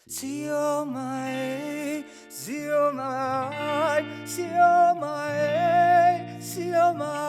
Siomai, siomai, siomai, siomai.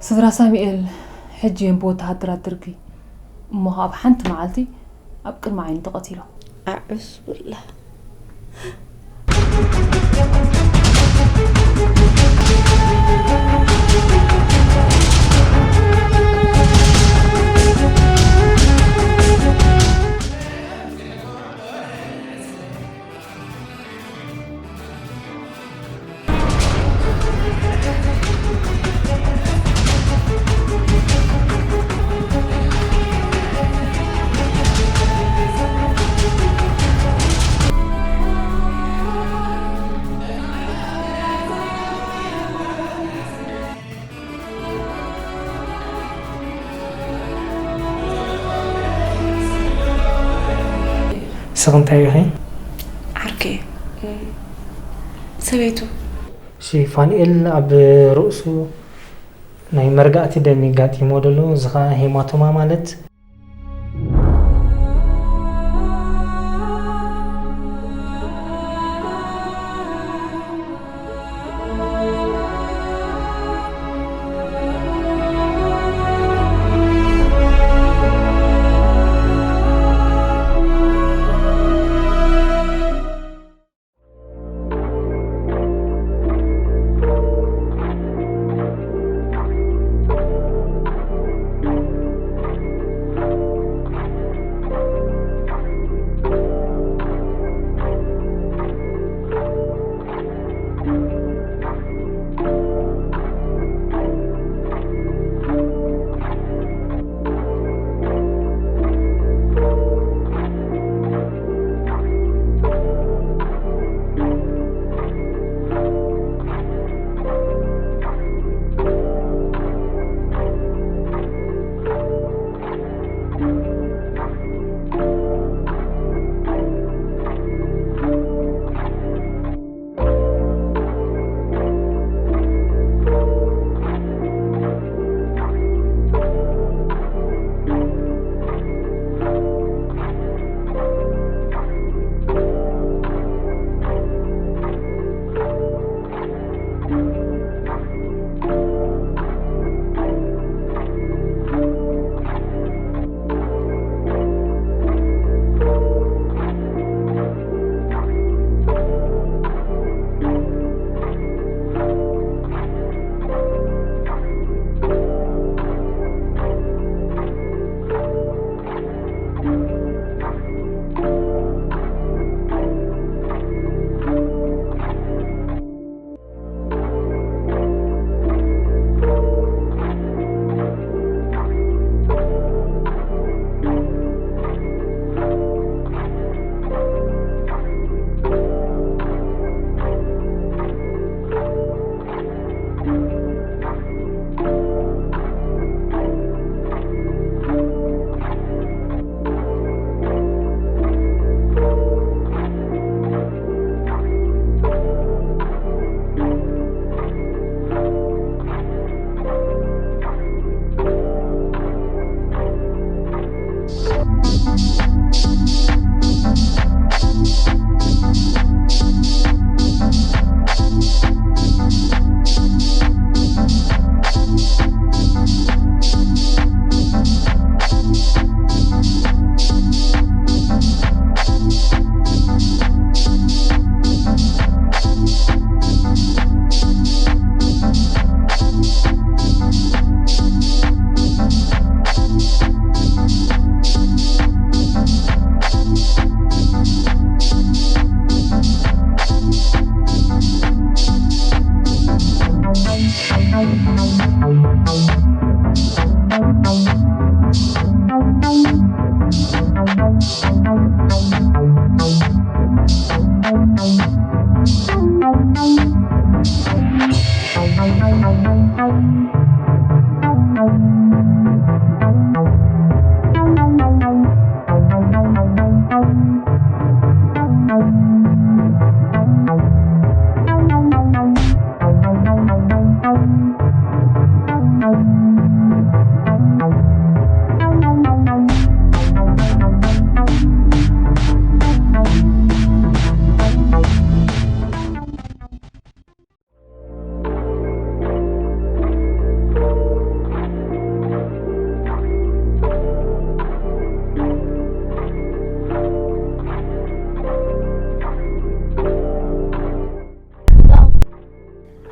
ስድራ ሳሙኤል ሕጂ እዮም ብወተሃደራት ደርጊ፣ እሞ ኣብ ሓንቲ መዓልቲ ኣብ ቅድሚ ዓይኑ ተቐቲሎም። ኣዑዝ ብላህ። ንስኺ እንታይ ኢኺ? ዓርከይ፣ እም፣ ሰበይቱ። እሺ፣ ፋኑኤል ኣብ ርእሱ ናይ መርጋእቲ ደም የጋጢሞ ደሎ፣ እዚ ኸኣ ሄማቶማ ማለት።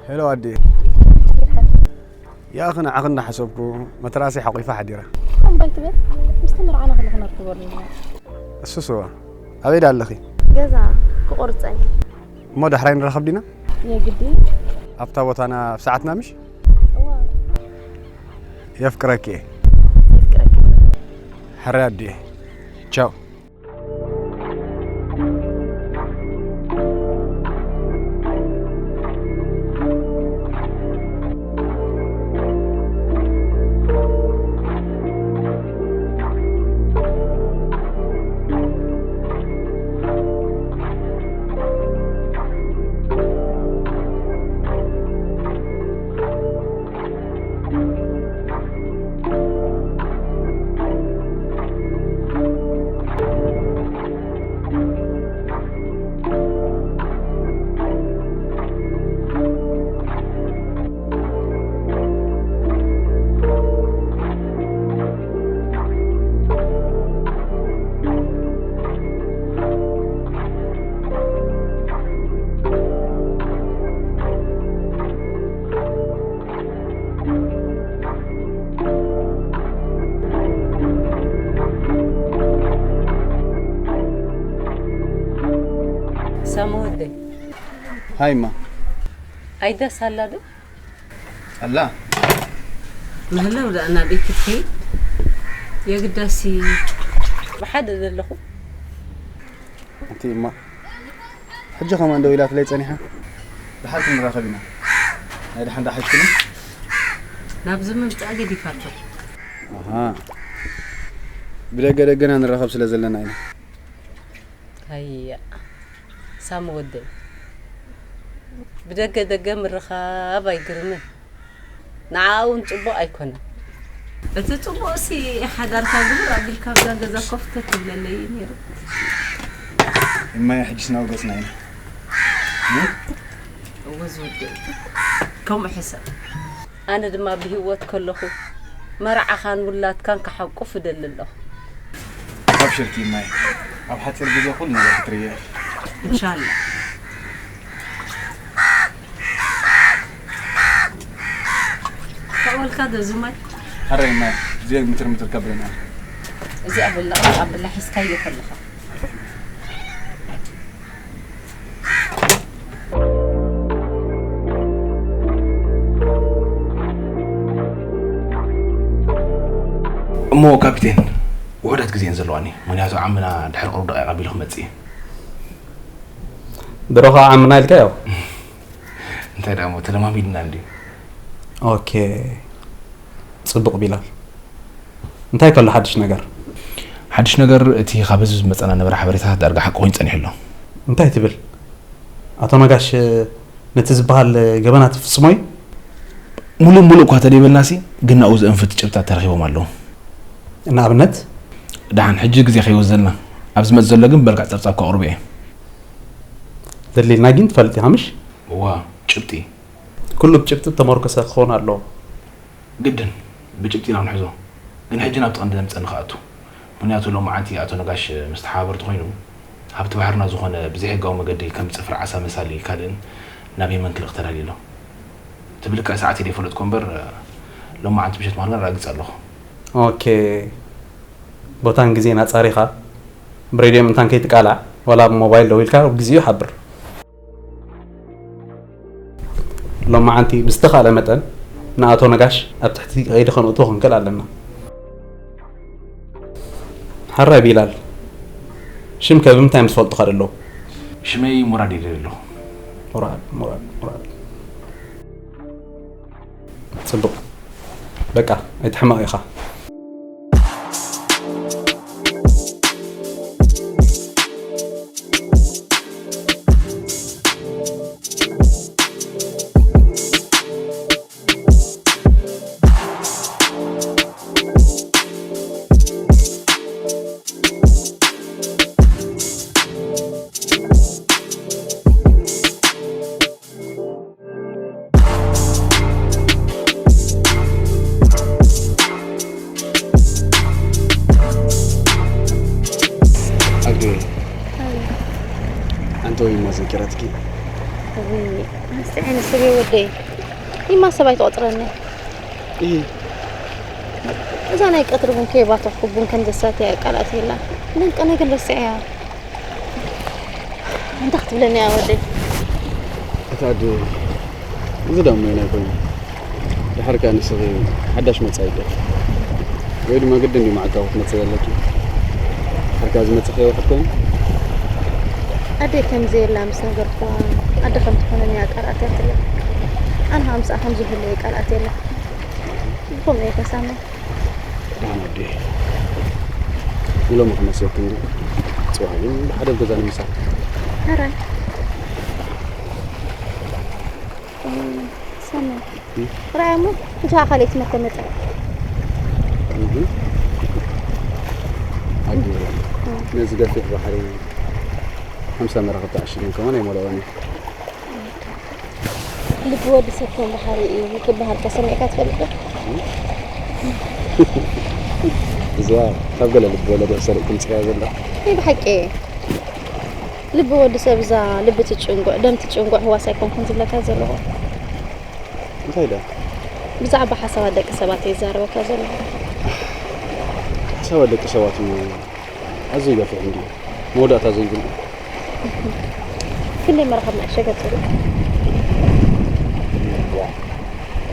ሄሎ ኣዴ። ያኺ ንዓኺ እንዳሓሰብኩ መትራሰይ ሓቂፋ ሓዲራ። እምባይ ትበል? ምስቲ መርዓና ክንኽነር ትበሉ። እሱስ እዋ፣ ኣበይ ዳ ኣለኺ? ገዛ ክቆርጸን። እሞ ዳሕራይ ንራኸብ ዲና? የግዲ። ኣብታ ቦታና ኣብ ሰዓትና ምሽ? እዋ። የፍቅረኪ እየ። የፍቅረኪ። ሕራይ ኣዴ። ቻው። ሳሚ ወደይ። ሃይማ። ኣይዳስ ኣላ ዶ? ኣላ። ምህላው ደኣ ናበይ ክትከይድ? የግዳሲ ብሓደ ዘለኹ። ኣንቲ እማ። ሕጂ ከማን ደው ኢላትለይ ጸኒሓ። ድሓር ክንራኸብ ኢና። ናይ ድሓን ዳ ሓጅክኒ? ናብዚ ምምጻእ ገዲፋቶ። ኣሃ። ብደገ ደገና ንራኸብ ስለ ዘለና ኢና። ሃያ። ሳሚ ወደይ። ብደገ ደገ ምርኻብ ኣይግርምን። ንዓኣ እውን ጽቡቕ ኣይኮነን። እቲ ጽቡቕሲ ሓዳርካ ግብር ኣቢልካ ኣብዛ ገዛ ኮፍ ተትብለለይ እዩ ነይሩ። እማየ ሕጅስ ናብ ገጽና ኢና። እወ ዝወደይ። ከምኡ ሕሰብ። ኣነ ድማ ብህይወት ከለኹ መርዓኻን ውላድካን ክሓቁፍ እደሊ ኣለኹ። ኣብሽርኪ እማየ። ኣብ ሓጺር ግዜ ኩሉ ነገር ክትርእዮ ኢኺ። እንሻላ። ተወልካ ዶ ዝማይ? ሓራይ እማየ። እዚኦም ምትር ምትር ከብለና። እዚኣ ብላ፣ ኣብ ብላ ሒዝካዮ ከለኻ። እሞ ካፒቴን፣ ውሑዳት ግዜ እየን ዘለዋኒ፣ ምኽንያቱ ዓምና ድሕሪ ቁሩብ ደቂቕ ኣቢሉ ክመጽእ እዩ። ድሮ ኸዓ ዓምና ኢልካዮ? እንታይ ደኣ እሞ ተለማሚድና እንድዩ። ኦኬ፣ ጽቡቕ ቢላል። እንታይ ከሎ ሓድሽ ነገር? ሓድሽ ነገር፣ እቲ ካብ ህዝቢ ዝመጸና ነበረ ሓበሬታታት ዳርጋ ሓቂ ኮይኑ ጸኒሑ ኣሎ። እንታይ ትብል? ኣቶ ነጋሽ ነቲ ዝበሃል ገበናት ይፍጽሞ እዩ? ሙሉእ ሙሉእ እኳ ተደይበልናሲ፣ ግን ናብኡ ዘእንፍት ጭብጥታት ተረኺቦም ኣለዉ። ንኣብነት? ደሓን፣ ሕጂ ግዜ ከይወስደልና፣ ኣብ ዝመጽእ ዘሎ ግን ብመልክዕ ጸብጻብ ከቕርቦ እየ። ዘድልየና ግን ትፈልጥ ኢኻ ምሽ? እዋ፣ ጭብጢ። ኩሉ ብጭብጢ እተመርኮሰ ክኸውን ኣለዎ። ግድን፣ ብጭብጢ ኢና ንሕዞ። ግን ሕጂ ናብቲ ቀንዲ ዘምጸኒ ክኣቱ። ምኽንያቱ ሎማዓንቲ ኣቶ ነጋሽ ምስ ተሓባበርቱ ኮይኑ፣ ሃብቲ ባሕርና ዝኾነ ብዘይሕጋዊ መገዲ ከም ጽፍሪ ዓሳ መሳሊ ካልእን ናብ የመን ክልእኽ ተዳልዩ ኣሎ። እቲ ብልክዕ ሰዓት ኢለ ይፈለጥኩ እምበር፣ ሎማዓንቲ ምሸት ምዃኑ ግን ኣረጋጊጸ ኣለኹ። ኦኬ። ቦታን ግዜን ኣጻሪኻ፣ ብሬድዮ ምእንታን ከይትቃላዕ፣ ዋላ ብሞባይል ደዊልካ ብግዜኡ ሓብር። ሎማዓንቲ ብዝተኻእለ መጠን ንኣቶ ነጋሽ ኣብ ትሕቲ ቀይዲ ከነእትዎ ክንክእል ኣለና። ሕራይ ቢላል፣ ሽምከ ብምንታይ ምስ ፈልጡኻ ደለዉ? ሽመይ ሙራድ ኢለ ኣለኹ። ሙራድ፣ ሙራድ፣ ሙራድ። ጽቡቕ። በቃ፣ ኣይትሕመቕ ኢኻ። ኣዴ፣ ኣቤት። ኣንተ ወይ ማዘኪራትኪ? እውይ፣ ኣንስቲ ዓይነ ሰበይ ወደይ። ይማ ሰብ ኣይትቆጽረኒ። እህ። እዛ ናይ ቀትሪ ቡን ከይባተኽኩ ቡን ከም ዘሳትያ ቃላት የላ። ደንቀ ነገር ረስዐያ። እንታይ ክትብለኒ እያ ወደይ? እታ ኣደ፣ እዚ ደኣ እሞ ናይ ኮይኑ። ድሓር ከኣ ንስኺ ሓዳሽ መጻኢ ኣለኪ። ወይ ድማ ግድን ድዩ መዓልታዊ ክትመጽኢ ዘለኪ? ድሓር ከኣ ዝመጽእ ከይወሓድ ኮይኑ? ኣደይ ከም ዘየላ ምስ ነገርኩዋ፣ ኣደ ከም ትኾነኒ እያ ቃል ኣትያትለይ። ኣነ ከኣ ምስኣ ከም ዝህሉ እየ ቃል ኣትየላ። ብኸምኡ እየ ተሳምያ። ደሓን ኣዴ። ንሎሚ ክመስለኪ እንድዩ። ጽባሕ ግን ብሓደ ኣብ ገዛ ንምሳሕ። ሕራይ። እም፣ ሰመ። እም። ሕራይ እሞ፣ ሕጂ ኸኣ ካልእ ትመተ መጠን። እም። ኣዴ፣ እም። ነዚ ገፊሕ ባሕሪ ሓምሳ መራኽብ ተዓሺገን ከማን ኣይመልኦን እዩ። ልቢ ወዲ ሰብ ከም ባሕሪ እዩ ክበሃል ከ ሰሚዕካ ትፈልጥ ዶ? እዚኣ ካብ ገለ ልቢ ወለድ እያ ሰሪቕኪ ምጽእያ ዘላ። ናይ ብሓቂ እየ። ልቢ ወዲ ሰብ እዛ ልቢ ትጭንጉዕ፣ ደም ትጭንጉዕ ህዋስ ኣይኮንኩን ዝብለካ ዘለኹ። እንታይ ኢለ? ብዛዕባ ሓሳባት ደቂ ሰባት እየ ዝዛረበካ ዘለኹ። ሓሳባት ደቂ ሰባት እሞ ኣዝዩ ገፊሕ እንድዩ። መወዳእታ ዘይብሉ። ክንደይ መራኸብ መዐሸገ ጽሩ።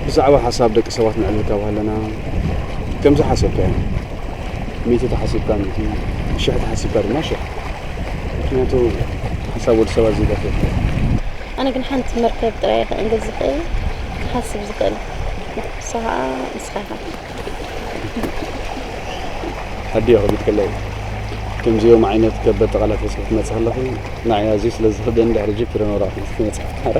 ብዛዕባ ሓሳብ ደቂ ሰባት ነዕልል ካብ ሃለና፣ ከምዚ ሓሰብካዮ፣ ሚእቲ ተሓሲብካ ሚእቲ፣ ሽሕ ተሓሲብካ ድማ ሽሕ። ምክንያቱ ሓሳብ ወዲ ሰባት ዘይገፍእ። ኣነ ግን ሓንቲ መርከብ ጥራይ እየ ክእንግድ ዝኽእል፣ ክሓስብ ዝኽእል። ንሱ ኸዓ ንስኻ ኢኻ። ሓዲዮ ከቢድክለይ። ከምዚኦም ዓይነት ከበድቲ ቃላት ሒዝኪ ክትመጽእ ከለኺ፣ ንዓይ ኣዝዩ ስለ ዝኸብደኒ ድሕሪ ጅፕ ዶ ነውራ ክትመጽእ። ኣረ።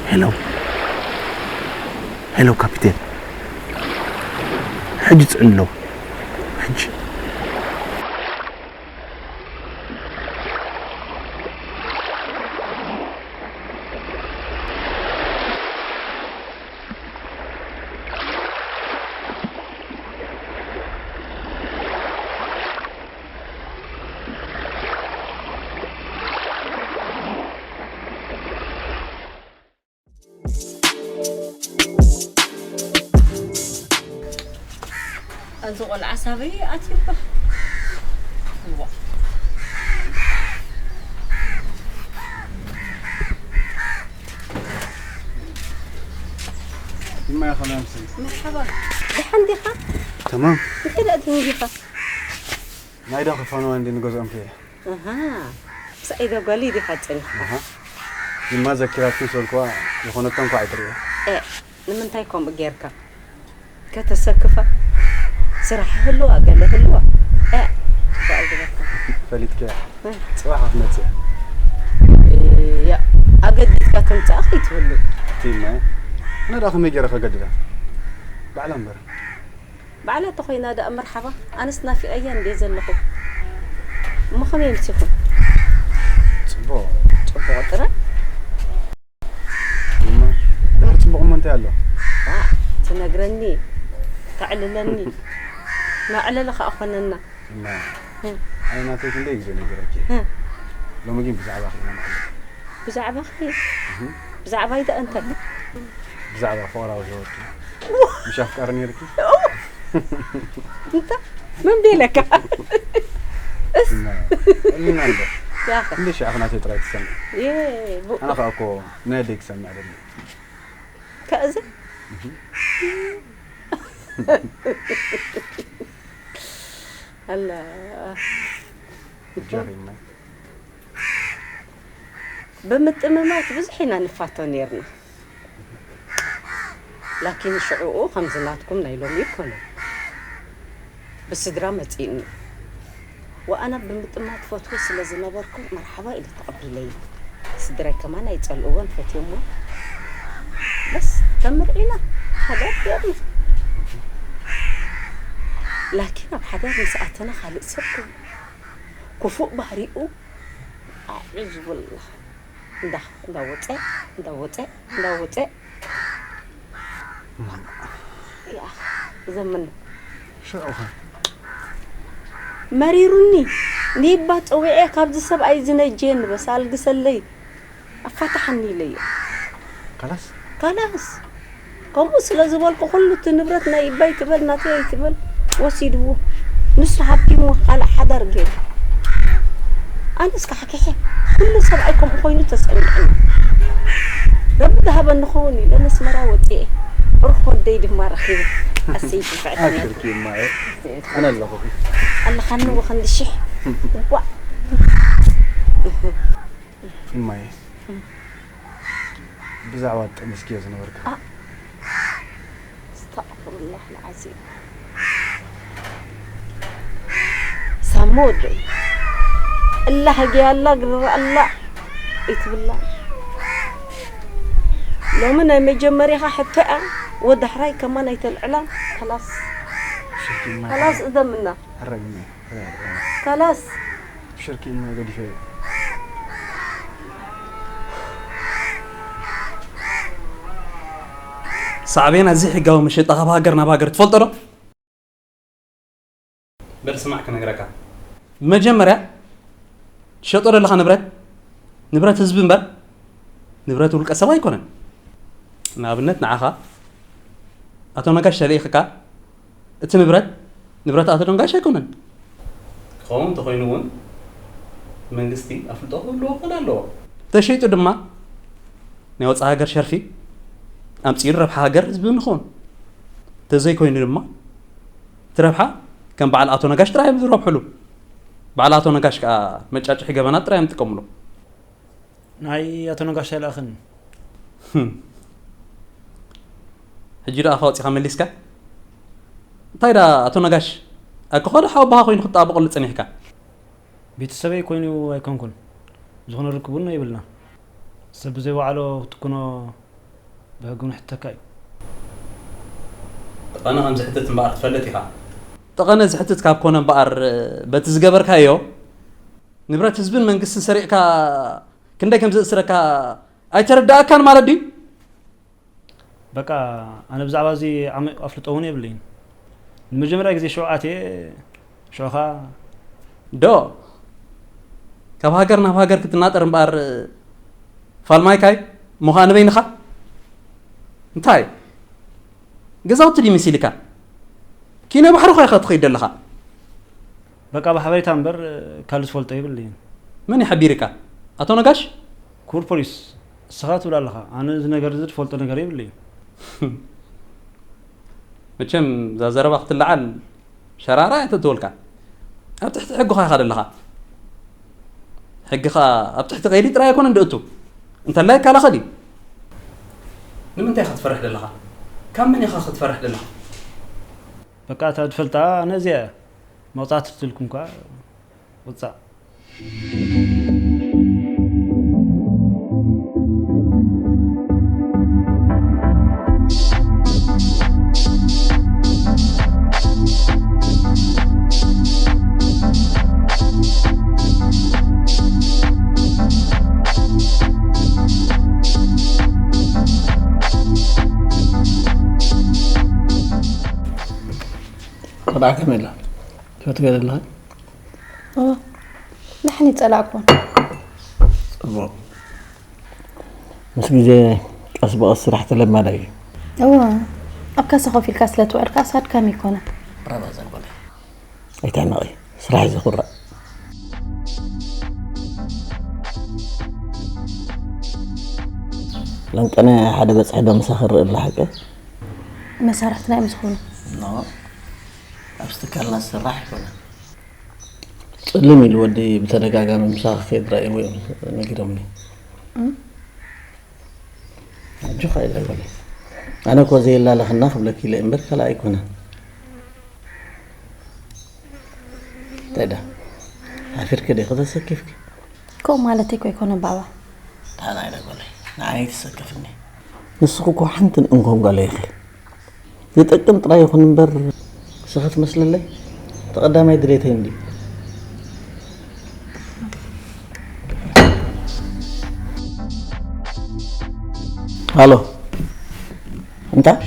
ሄሎ፣ ሄሎ ካፒቴን፣ ሕጂ ጽዕንሎ። ሕጂ። ኣንተ ቆልዓ ሳበይ ኣትዩባ? እዋ። ይማያ ከመይ ኣምስል? መርሓባ። ደሓን ዲኻ? ተማም። እንታይ ደኣ ትብሉ ዲኻ? ናይ ዳ ክፋኑ እንዲ ንገዝኦም ከየ። ኣሃ። ሳኢዶ ጓሊ ዲኻ ጸኒሕካ? ኣሃ። ይማ ዘኪራትኩም ሰልኳ ዝኾነቶም ኳ ኣይትርእዮ። እ፣ ንምንታይ ከምኡ ጌርካ? ከተሰክፋ? ስራሕ ህልዋ፣ ገለ ህልዋ። እ፣ በኣል ዝበካ። ፈሊጥከ። እ። ጽባሕ ክትመጽእ። ያ፣ ኣገዲድካ ተምጽኣ ከይትህሉ። ቲማ። ኣነ ደኣ ከመይ ገይረ ከገድዳ? ባዕላ እምበር። ባዕላ ተኾይና ደኣ መርሓባ፣ ኣነስ ናፊቐያ እንድየ ዘለኹ። እሞ ከመይ ኣምሲኹም? ጽቡቕ። ጽቡቕ ጥራይ? እማ፣ ድሕሪ ጽቡቕ እሞ እንታይ ኣሎ? ዋ፣ ትነግረኒ፣ ተዕልለኒ። መዕለሊ ኸኣ ኾነና። እማ፣ ኣነ ናተይ ክንደይ ግዜ ነጊረኪ። እ። ሎሚ ግን ብዛዕባኺ ኢና ንዕልል። ብዛዕባኺ? እህ። ብዛዕባይ ደኣ እንታይ? ብዛዕባ ፍቕራዊ ህይወትኪ። ምሽ ኣፍቃሪ ነይርኪ? እንታ መን ቤለካ? እስ። እና፣ እልና እንዶ። ያኸ። እንደ ሻዕፍ ናተይ ጥራይ ትሰምዕ። የ፣ ቡ-፣ ኣነ ኸኣ እኮ ናይ ኣደይ ክሰምዕ ደሊ። ከእዚ? ኣላ። እጃኺ እማ። ብምጥምማት ብዙሕ ኢና ንፋቶ ኔርና። ላኪን ሽዕኡ ከምዚ ናትኩም ናይ ሎሚ ኣይኮነን። ብስድራ መጺእኒ። ወኣና ብምጥማት ፈትዎ ስለ ዝነበርኩ መርሓባ ኢለ ተቐቢለዮ። ስድራይ ከማን ኣይጸልእዎን ፈትዮሞ። በስ ተምርዒና ሓዳር ጌርና። ላኪን ኣብ ሓዳር ምስ ኣተና ካልእ ሰብ ኮይኑ ክፉእ ባህሪኡ ኣዕዙ ብላህ። እንዳ እንዳወፀ እንዳወፀ እንዳወፀ ያ ዘመን ሽዑ ኸ መሪሩኒ። ኒባ ፀዊዐ ካብዚ ሰብኣይ እዚ ነጀየኒ በስ ኣልግሰለይ ኣፋታሓኒ ኢለዮ። ካላስ ካላስ ከምኡ ስለ ዝበልኩ ኩሉ እቲ ንብረት ናይ ኢባይ ትበል ናተይ ኣይትበል ወሲድዎ። ንሱ ሃብቲምዎ ካልእ ሓዳር ገይሩ። ኣነስ ካሕኪሐ ኩሉ ሰብኣይ ከምኡ ኮይኑ ተሰሚዕኒ። ረቢ ዝሃበኒ ክኸውን ኢለ ነስመራ ወፂኤ። ብሩኽ ወደይ ድማ ረኺበ። ኣሰይቲ ፍዕቲ ኣብሽርኪ እማየ ኣነ ኣለኹኺ። ኣለኻኒ ወኸንዲ ሽሕ ዋእ እማየ ብዛዕባ ጠሚስክዮ ዝነበርካ። استغفر الله العظيم ሳሞ ወደይ እላ ሃገያ ኣላ ግርራ ኣላ ይትብላ ሎሚ ናይ መጀመሪኻ ሕቶያ ወዳሕራይ ከማን ኣይተልዕላን ከላስ ከላስ እደምና ከላስ ብሽርኪ እሞ ገዲፈዮ። ሳዕቤን እዚ ሕጋዊ መሸጣ ካብ ሃገር ናብ ሃገር ትፈልጦ ዶ? በል ስማዕ ክነግረካ። መጀመርያ ትሸጦ ዘለኻ ንብረት ንብረት ህዝቢ እምበር ንብረት ውልቀ ሰብ ኣይኮነን። ንኣብነት ንዓኻ ኣቶ ነጋሽ ተልኢኽካ እቲ ንብረት ንብረት ኣቶ ነጋሽ ኣይኮነን። ክኸውን እንተኾይኑ እውን መንግስቲ ኣፍልጦ ክህልዎ ክኽእል ኣለዎ። ተሸይጡ ድማ ናይ ወፃኢ ሃገር ሸርፊ ኣምፂኡ ረብሓ ሃገር ህዝቢ ንኸውን። ተዘይኮይኑ ድማ እቲ ረብሓ ከም በዓል ኣቶ ነጋሽ ጥራይ እዮም ዝረብሕሉ። በዓል ኣቶ ነጋሽ ከዓ መጫጭሒ ገበናት ጥራይ እዮም ዝጥቀምሉ። ናይ ኣቶ ነጋሽ ኣይልኣኽን። ሕጂ ደኣ ካወፂኻ መሊስካ? እንታይ ደኣ ኣቶ ነጋሽ ኣኮ ኸዶ ሓወባኻ ኮይኑ ክትጣበቐሉ ጸኒሕካ? ቤተሰበይ ኮይኑ ኣይኮንኩን። ዝኾነ ርክብ እውን የብልና። ሰብ ብዘይ ዋዕሎ ክትኩኖ ብሕጊ ንሕተካ እዩ። ጠቐነ ከም ዝሕትት እምበኣር ትፈልጥ ኢኻ። ጠቐነ ዝሕትት ካብ ኮነ እምበኣር በቲ ዝገበርካዮ ንብረት ህዝብን መንግስትን ሰሪቕካ ክንደይ ከም ዘእስረካ ኣይተረዳእካን ማለት ድዩ? በቃ ኣነ ብዛዕባ እዚ ዓሚቕ ኣፍልጦ እውን የብለይን። ንመጀመርያ ግዜ ሽዑ ኣትየ ሽዑኻ ዶ ካብ ሃገር ናብ ሃገር ክትናጠር እምበኣር ፋልማይካይ ምዃ ንበይንኻ እንታይ ገዛውቲ ድዩ መሲልካ? ኪነ ባሕሪ ኳ ኢኻ ትኸይድ ዘለኻ። በቃ ብሓበሬታ እምበር ካልእ ዝፈልጦ የብለይን። መን እዩ ሓቢርካ? ኣቶ ነጋሽ? ክቡር ፖሊስ፣ እስኻ ትብል ኣለኻ። ኣነ እዚ ነገር እዚ ዝፈልጦ ነገር የብለይን። መቸም እዛ ዘረባ ክትለዓል ሸራራ እያ ተትወልካ። ኣብ ትሕቲ ሕጊ ኳ ኢኻ ዘለኻ። ሕጊ ኸኣ ኣብ ትሕቲ ቀይዲ ጥራይ ኣይኮነን ድእቱ። እንተላይ ይከላኸል እዩ። ንምንታይ ኢኻ ትፈርሕ ዘለኻ? ካብ መን ኢኻ ክትፈርሕ ዘለኻ? በቃ እታ ዝፈልጣ ኣነ እዚኣ እያ። መቕጻዕቲ ክትልኩም ከኣ ውጻእ። ቆልዓ ከመይ ኣላ? ትፈትውያ ዘለኻ? እወ፣ ንሕን ይጸላእኩን። ጽቡቕ። ምስ ግዜ ቀስ ብቐስ ስራሕ ተለማዳይ እዩ። እወ፣ ኣብ ካሳ ኮፍ ኢልካ ስለ ትውዕል ከኣስ ኣድካሚ ኣይኮነን። ብራቫ እዛ ጓለይ። ኣይትሕመቒ፣ ስራሕ እዩ ዘኹርዕ። ለምቀነ ሓደ በጽሒ ዶ ምሳኺ ርእ ብላ ሓቂ? መሳርሕትና እዮም ዝኾኑ። ኖ፣ ኣብዚ ትካልና ዝስራሕ ኣይኮነን። ጽልም ኢሉ ወዲ ብተደጋጋሚ ምሳኺ ክኸይድ ራእይዎ እዮም ነጊሮምኒ። ኣጆኻ ኢለ በለ። ኣነ እኮ ዘየላለኽና ክብለኪ ኢለ እምበር ካልእ ኣይኮነን። እንታይ ዳ ሓፊርኪ ዲኺ ተሰኪፍኪ? ከምኡ ማለተይ እኮ ኣይኮነን ባባ። ደሓን ኣይነ ጓለይ፣ ንዓይ ኣይትሰከፍኒ። ንስኺ እኮ ሓንትን እንኮን ጓለይ ኢኺ። ዝጠቅም ጥራይ ይኹን እምበር ንስኺ ትመስለለይ እቲ ቀዳማይ ድሌተይ እንድዩ። ሃሎ እንታይ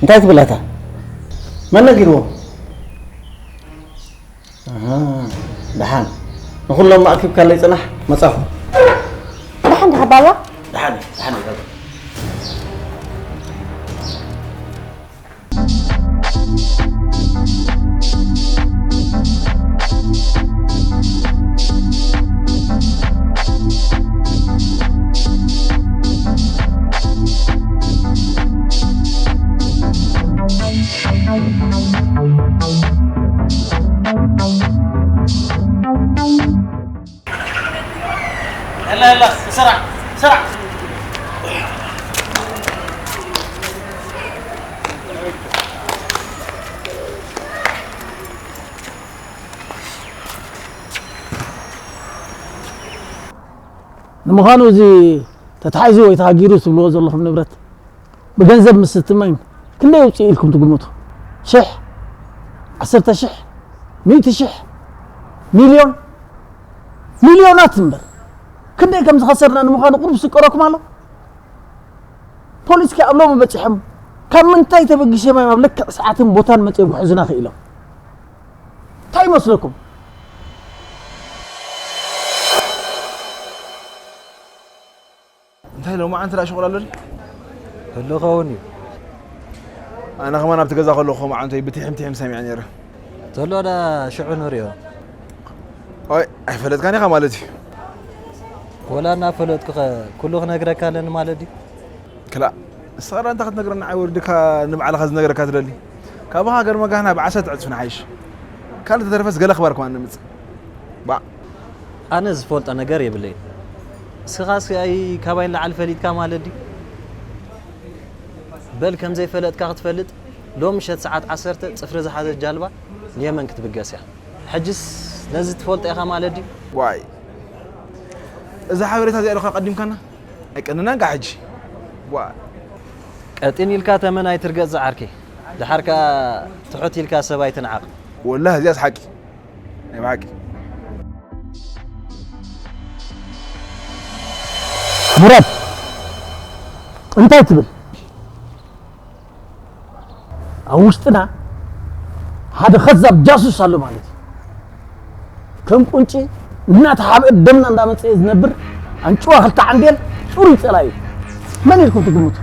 እንታይ ትብል ኣታ? መን ነጊርዎ? ኣሃ ደሓን ንኹሎም ኣኪብካለይ ጽናሕ መጻኹ። ደሓን ዲኻ ባባ? ደሓን ደሓን ይገባ። يلا يلا بسرعة بسرعة ንምዃኑ እዚ ተታሒዙ ወይ ተሃጊሩ ትብልዎ ዘለኹም ንብረት ብገንዘብ ምስ ትመኝ ክንደይ የውፅእ ኢልኩም ትግምቱ? ሽሕ፣ ዓሰርተ ሽሕ፣ ሚእቲ ሽሕ፣ ሚልዮን፣ ሚልዮናት እምበር ክንደይ ከም ዝኸሰርና ንምዃኑ ቁሩብ ስቀረኩም ኣሎ። ፖሊስ ከ ኣብ ሎሚ በፂሖም ካብ ምንታይ ተበጊሶም እዮም ኣብ ልክዕ ሰዓትን ቦታን መፅኦም ክሕዙና ክኢሎም? እንታይ ይመስለኩም? እንታይ ሎማዓንቲ ደኣ ሽቑል ኣሎ ድዩ? ህሉ ኸውን እዩ። ኣነ ከማን ኣብቲ ገዛ ከለኹ ሎማዓንተይ ብትሕም ትሕም ሰሚዐ ነይረ። ተሎ ዳ ሽዑ ንሪኦ። ኣይ ኣይፈለጥካን ኢኻ ማለት እዩ። ወላ እናፈለጥኩኸ ኩሉ ክነግረካ ኣለኒ ማለት ድዩ? ክላእ ንስኻ ደኣ እንታይ ክትነግረና ዓይ ወርድካ ንባዕልኻ ዝነግረካ ትደሊ። ካብ ሃገር መጋህና ብዓሰርተ ዕፅፊ ንሓይሽ። ካልእ ተተረፈስ ገለ ኣኽባር ከማን ነምፅእ። ባእ። ኣነ ዝፈልጦ ነገር የብለይን። እስኻ እስኪ ኣይ ካባይ ንላዕሊ ፈሊጥካ ማለት ድዩ? በል ከም ዘይፈለጥካ ክትፈልጥ ሎም ምሸት ሰዓት ዓሰርተ ፅፍሪ ዝሓዘት ጃልባ ንየመን ክትብገስ እያ። ሕጅስ ነዚ ትፈልጦ ኢኻ ማለት ድዩ? ዋይ እዛ ሓበሬታ እዚኣ ኢልካ ቀዲምካና ኣይቀንናን ካ ሕጂ። ዋ ቀጢን ኢልካ ተመን ኣይትርገፅ ዝዓርከይ። ድሓር ከኣ ትሑት ኢልካ ሰብ ኣይትንዓቕ። ወላሂ እዚኣስ ሓቂ ናይ ብሓቂ። ሙራድ እንታይ ትብል? ኣብ ውሽጥና ሓደ ከዛብ ጃሱስ ኣሎ ማለት እዩ። ከም ቁንጪ እናተሓብአ ደምና እንዳመፀ ዝነብር ኣንጭዋ ክልተ ዓንዴል ፅሩይ ፀላኢ እዩ። መን ኢልኩም ትግምቱ?